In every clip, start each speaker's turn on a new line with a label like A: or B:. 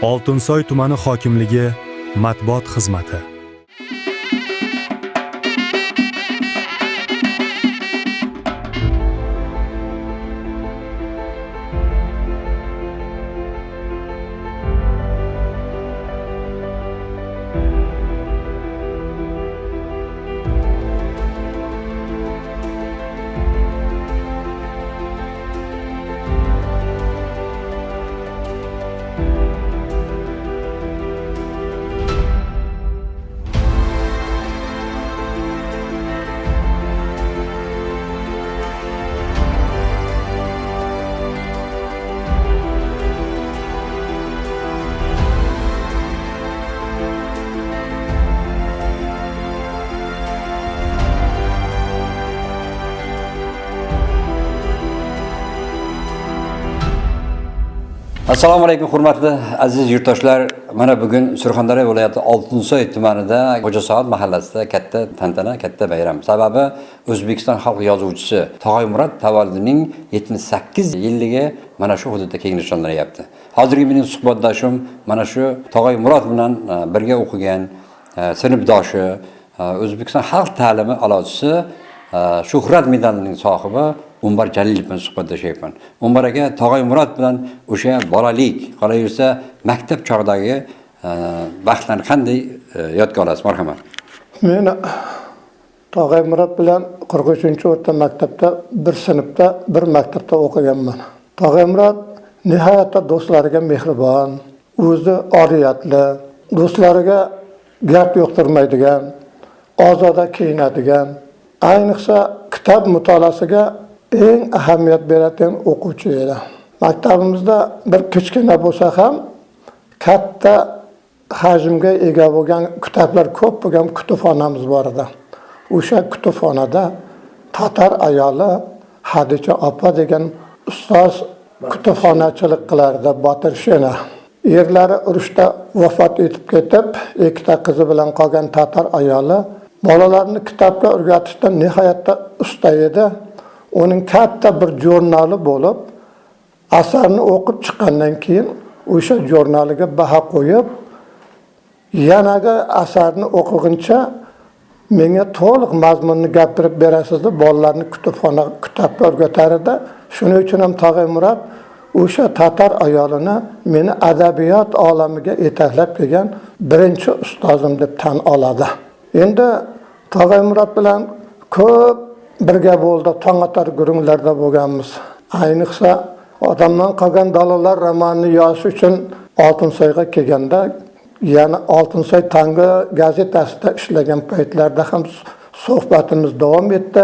A: Oltinsoy tumani hokimligi matbuot xizmati.
B: Assalomu alaykum, hurmatli aziz yurtdoshlar. Mana bugun Surxondaryo viloyati Oltinsoy tumanida Xo'jasoat mahallasida katta tantana, katta bayram. Sababi O'zbekiston xalq yozuvchisi Tog'oy Murod tavalludining 78 yilligi mana shu hududda keng nishonlanyapti. Hozirgi mening suhbatdoshim mana shu Tog'oy Murod bilan birga o'qigan sinfdoshi, O'zbekiston xalq ta'limi a'lochisi, Shuhrat medalining sohibi Umbar Jalilov bilan suhbatlashyapman. Umbar aka, Tog'oy Murod bilan o'sha bolalik, qolaversa maktab chog'idagi vaqtlarni qanday yodga olasiz? Marhamat.
C: Men Tog'oy Murod bilan 43-o'rta maktabda bir sinfda, bir maktabda o'qiganman. Tog'oy Murod nihoyatda do'stlariga mehribon, o'zi oriyatli, do'stlariga gap yoqtirmaydigan, ozoda kiyinadigan, ayniqsa kitob mutolaasiga eng ahamiyat beradigan o'quvchi edi. Maktabimizda bir kichkina bo'lsa ham katta hajmga ega bo'lgan kitoblar ko'p bo'lgan kutubxonamiz bor edi. O'sha kutubxonada tatar ayoli Hadicha opa degan ustoz kutubxonachilik qilardi, Botirshina. Erlari urushda vafot etib ketib, ikkita qizi bilan qolgan tatar ayoli bolalarni kitobga o'rgatishda nihoyatda usta edi. Uning katta bir jurnali bo'lib, asarni o'qib chiqqandan keyin o'sha jurnaliga baho qo'yib, yanagi asarni o'qiguncha menga to'liq mazmunni gapirib berasiz deb bolalarni kutubxona kitobga o'rgatar edi. Shuning uchun ham Tog'oy Murod o'sha tatar ayolini meni adabiyot olamiga yetaklab kelgan birinchi ustozim deb tan oladi. Endi Tog'oy Murod bilan ko'p birga bo'ldi, tong otar gurunglarda bo'lganmiz. Ayniqsa Odamdan qolgan dalolar romanini yozish uchun Oltinsoyga kelganda, yana Oltinsoy tangi gazetasida ishlagan paytlarda ham suhbatimiz davom etdi.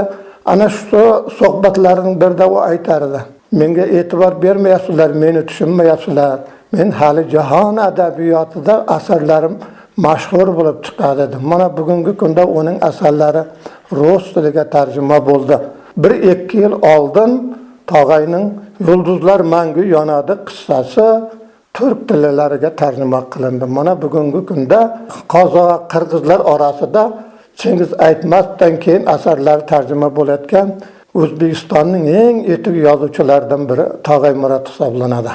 C: Ana shu suhbatlarning birida u aytar edi: menga e'tibor bermayapsizlar, meni tushunmayapsizlar. Men hali jahon adabiyotida asarlarim mashhur bo'lib chiqadi dedi. Mana bugungi kunda uning asarlari rus tiliga tarjima bo'ldi. 1-2 yil oldin Tog'ayning Yulduzlar mangu yonadi qissasi turk tillariga tarjima qilindi. Mana bugungi kunda qozoq, qirg'izlar orasida Chingiz Aytmatovdan keyin asarlari tarjima bo'layotgan O'zbekistonning eng yetuk yozuvchilaridan biri Tog'oy Murod hisoblanadi.